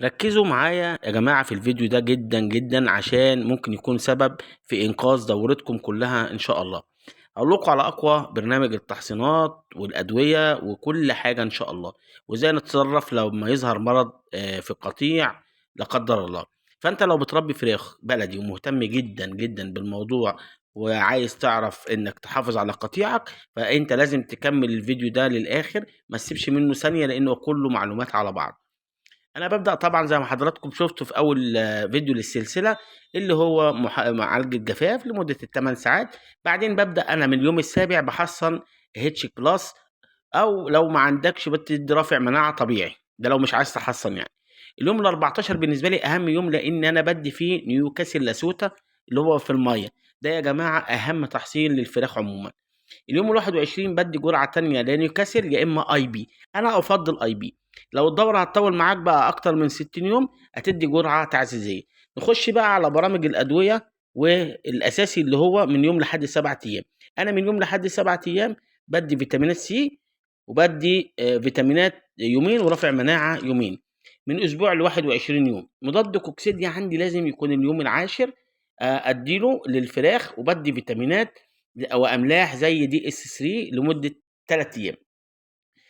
ركزوا معايا يا جماعة في الفيديو ده جدا جدا، عشان ممكن يكون سبب في إنقاذ دورتكم كلها إن شاء الله. هقول لكم على أقوى برنامج التحصينات والأدوية وكل حاجة إن شاء الله، وإزاي نتصرف لما يظهر مرض في القطيع لا قدر الله. فأنت لو بتربي فراخ بلدي ومهتم جدا جدا بالموضوع وعايز تعرف إنك تحافظ على قطيعك، فأنت لازم تكمل الفيديو ده للآخر، ما تسيبش منه ثانية لأنه كله معلومات على بعض. أنا ببدأ طبعا زي ما حضراتكم شفتوا في أول فيديو للسلسلة اللي هو معالجة جفاف لمدة الثمان ساعات. بعدين ببدأ أنا من اليوم السابع بحصن Hatch Plus، أو لو ما عندكش بتدي رافع مناعة طبيعي، ده لو مش عايز تحصن يعني. اليوم ال 14 بالنسبة لي أهم يوم، لأن أنا بدي فيه نيوكاسل لاسوتا اللي هو في المية ده يا جماعة، أهم تحصين للفراخ عموما. اليوم ال 21 بدي جرعة تانية لنيوكاسل يا إما IB، أنا أفضل IB. لو الدورة هتطول معاك بقى أكتر من 60 يوم هتدي جرعة تعزيزية. نخش بقى على برامج الأدوية والأساسي اللي هو من يوم لحد 7 أيام. أنا من يوم لحد 7 أيام بدي فيتامينات سي، وبدي فيتامينات يومين ورافع مناعة يومين. من أسبوع ل 21 يوم مضاد كوكسيديا عندي لازم يكون اليوم العاشر، أديله للفراخ، وبدي فيتامينات أو أملاح زي DS 3 لمدة 3 أيام.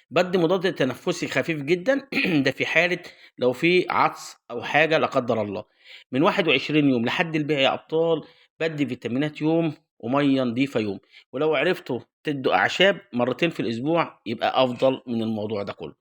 بدي مضاد تنفسي خفيف جدا ده في حالة لو في عطس أو حاجة لا قدر الله. من 21 يوم لحد البيع يا أبطال بدي فيتامينات يوم ومية نظيفة يوم، ولو عرفتوا تدوا أعشاب مرتين في الأسبوع يبقى أفضل من الموضوع ده كله.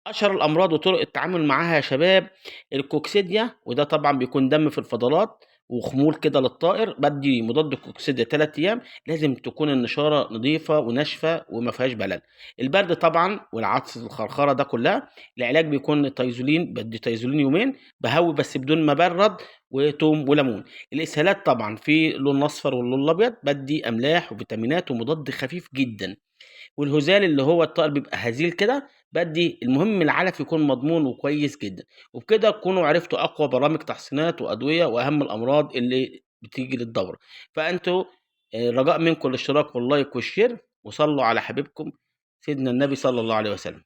أشهر الأمراض وطرق التعامل معاها يا شباب الكوكسيديا، وده طبعا بيكون دم في الفضلات وخمول كده للطائر، بدي مضاد كوكسيديا 3 أيام، لازم تكون النشارة نظيفة وناشفة وما فيهاش بلل. البرد طبعا والعطس الخرخرة ده كلها، العلاج بيكون تايزولين، بدي تايزولين يومين، بهوي بس بدون ما برد، وتوم وليمون. الإسهالات طبعا في اللون الأصفر واللون الأبيض، بدي أملاح وفيتامينات ومضاد خفيف جدا. والهزال اللي هو الطائر بيبقى هزيل كده، بدي المهم العلف يكون مضمون وكويس جدا. وبكده تكونوا عرفتوا اقوى برامج تحصينات وادويه واهم الامراض اللي بتيجي للدوره. فانتوا رجاء منكم الاشتراك وال like وال share، وصلوا على حبيبكم سيدنا النبي صلى الله عليه وسلم.